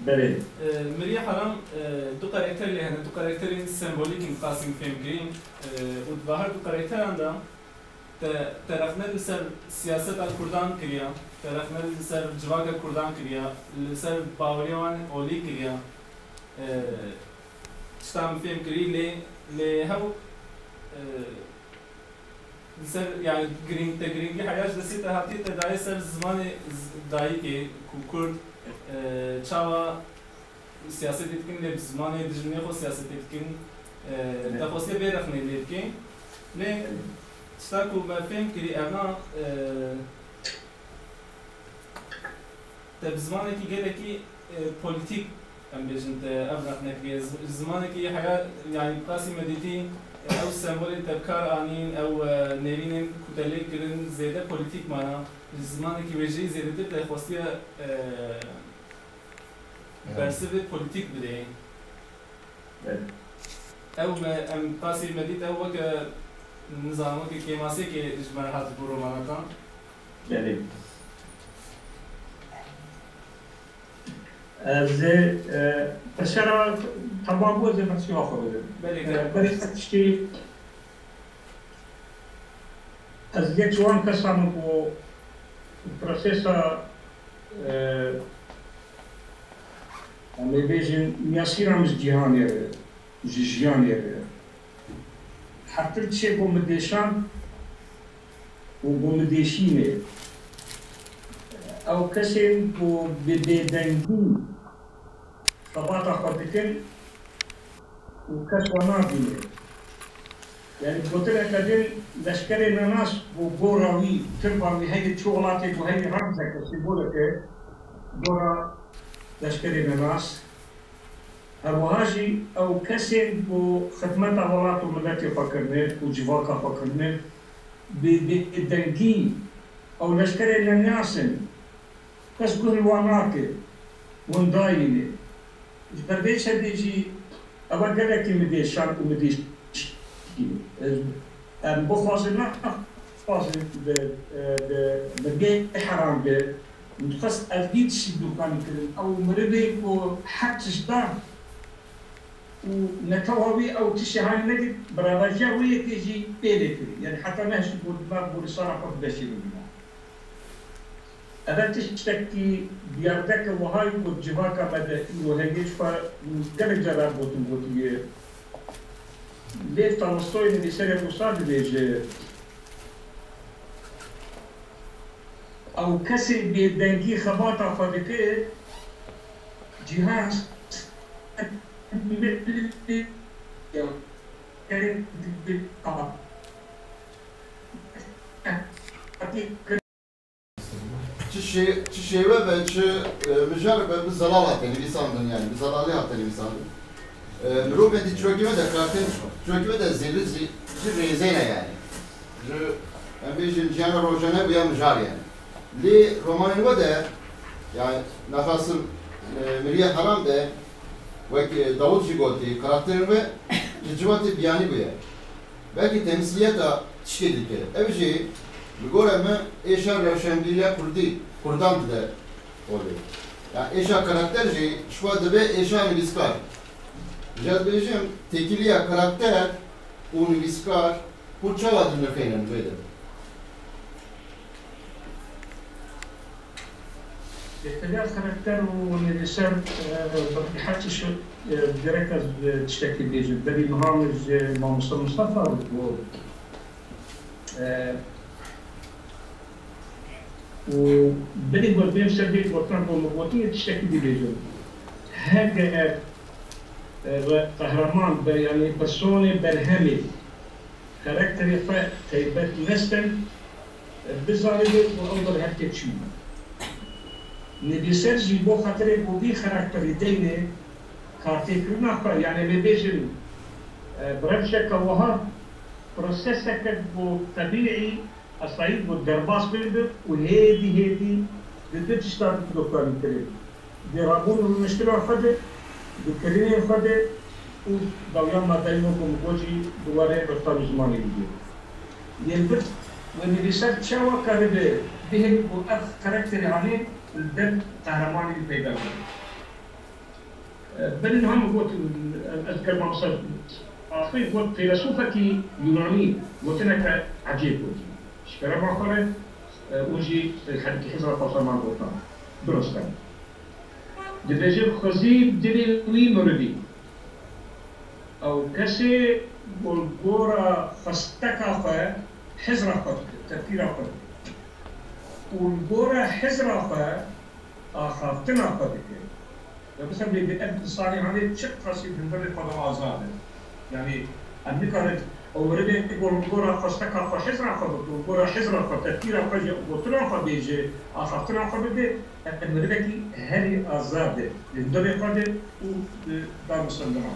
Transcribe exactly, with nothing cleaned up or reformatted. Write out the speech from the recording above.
Belê. E, Miriyê Heram, e, du karakter lê hene, du karakterên sembolîk in, qasî min fêm kirî. E, û di va her du karakteran de te, te rexne li ser siyaseta Kurdan kiriya, te rexne li ser civaka Kurdan kiriya, li ser baweriya wan olî kiriya. E, tişta min fêm kirî, lê, lê hew, e, li ser, yani, giring-, te giringî heya ji destê te hatiye te daye ser zimanê z-, dayikê ku Kurd, e, çawa siyasetê dikin, lê bi zimanê dijminê xwe siyasetê dikin, e, te xwestiye vê rexnê lê bikê. Lê tişta ku me fêm kirî, evna, e, te bi zimanekî gelekî, e, polîtîk, em bêjin, te ev rexne kiriye. Z-, zimanekî heya, yani, qasî me dîtî, e, ew sembolên te bi kar anîn, ew, e, nêrînên ku te lê kirin, zêde polîtîk mana. Ji zimanekî wêjeyî zêdetir te xwestiye, e, Evet. bersivê polîtîk bidê. Evet. Ew me, em qasî me dît, ew weke, nizanim, weke kêmasêkê ji me re hat bo romana te. Belê. Ez ê, e, pirsera temam bû, ez ê bersiva xwe bidim. Belê, E, belê. Berî tiştî, ez yek ji wan kesan im ku prosesa, e, em ê bêjin, miyasîra min ji cîhanê re, ji jiyanê re. Heqtir tiştê ku min dêşand û ku min dêşîne. Ew kesên ku bi bêdengî xebata xwe dikin û kes wan nabîne. Yani gotineke din leşkerê nenas û gora wî, tirba wî heyî çi welatê ku heyî remzeke, sîmboleke gora leşkerê nenas. Her wiha jî ew kesên ku xidmeta welat û miletê xwe kirine û civaka xwe kirine, bi, bi dengî ew leşkerê nenas in. Kes guh li wan nake, hûn dayîne. Ji ber vê sebê jî ev gelekî min dêşand û min dîşt. Em bixwazin, nexwazin bi, bi, bi bê heram be. Min dixwest ev dît jî dûkan kirin. Ew mirivê ku her tişt da û netewa wî ew tiştê hanî nedît, berabertiya wê yekê jî pê lê kirî. Yani heta nehişt gotina gorisana xwe bideşînin bîna. Eve tiştekî diyardeke wiha ye ku civaka me de îro heye, ji xwe gelek caran gotin gotiye. Lêv Tolstoy nivîserê Rûsa dibêje, ew kesê bêdengî xebata xwe dike, cîhan Çi şê-, çi şêwe be, çi, e, mijar be, bi zelal hate nivîsandin, yani, bi zelalî hate nivîsandin. E, mirovên dî çiwekî we de kartên, çiwekî we de zêde jî, jî rêzê ne, yani. Ji, em bêjin, ciyana rojane bûye mijar, yani. Lê romanên we de, yani, nexasim, e, Miriyê Heram de, wek, e, Dawud jî gotî, karakterên we ji civatê biyanî bûye. Belkî temsîliyeta tişkê dike. Ev jî, bi gora min, êşa rewşenbîriya kurdî, kurdan dide holê. Ya êşa karakter jî ji xwe dibe êşa nivîskar. Ji ez bêjim, têkiliya karakter û nivîskar hûn çawa dinirxînin vê de? Bêhteriya karakter û nivîser, e, bi her tişt, e, gerek ez, e, tiştekî bêjim. Berî niha min ji mamoste Mistefa re got, e, û berî got, bêm ser vê gotinan ku min gotiye, tiştekî dibêjim. Heger, e, re-, qehreman be, yanî personê berhemê karakterê xwe taybet nestin, bizanibe ku ew berhemkê çi bû. Nivîser jî bo xatirê ku vî karakterî deyne kartêkirina xwe, yanî em ê bêjin, e, bi rewşeke wiha proseseke ku tebîî, esayî ku derbas bibe û hêdî hêdî di du tişta dikare kirin. Di rabûn û rûniştina xwe de, di kirinên xwe de û dawiya madeyê wek ku min got jî di warê riftan û zimanê wî de. Yên bir wê nivîser çawa karibe bihêle ku ev karakterê hanê li ber qehremanê wî peyda bibe. Berî niha min got, ez diker mamosta Aqil got, feylesûfekî Yûnanî gotineke ecêb gotî. Ji kerema xwe re, û jî hedîkî hizra xwe ferman gotina. Durust e. Dibêje, xwezî dilê wî mirivî. Ew kesê ku li gora xwesteka xwe, hizra xwe dike, tefkîra xwe dike. Û li gora hizra xwe axaftina xwe dike. Ve bisemlê bi ev insanê hanê çi qasî hundirê xwe de azad e. Yanî em nikarin ew mirivê ku li gora xwesteka xwe hizra xwe bike û li gora hizra xwe, tefkîra xwe jî gotina xwe bêje, axaftina xwe bike, ev mirivekî herî azad e. Li hundirê xwe de û, e, da musellima.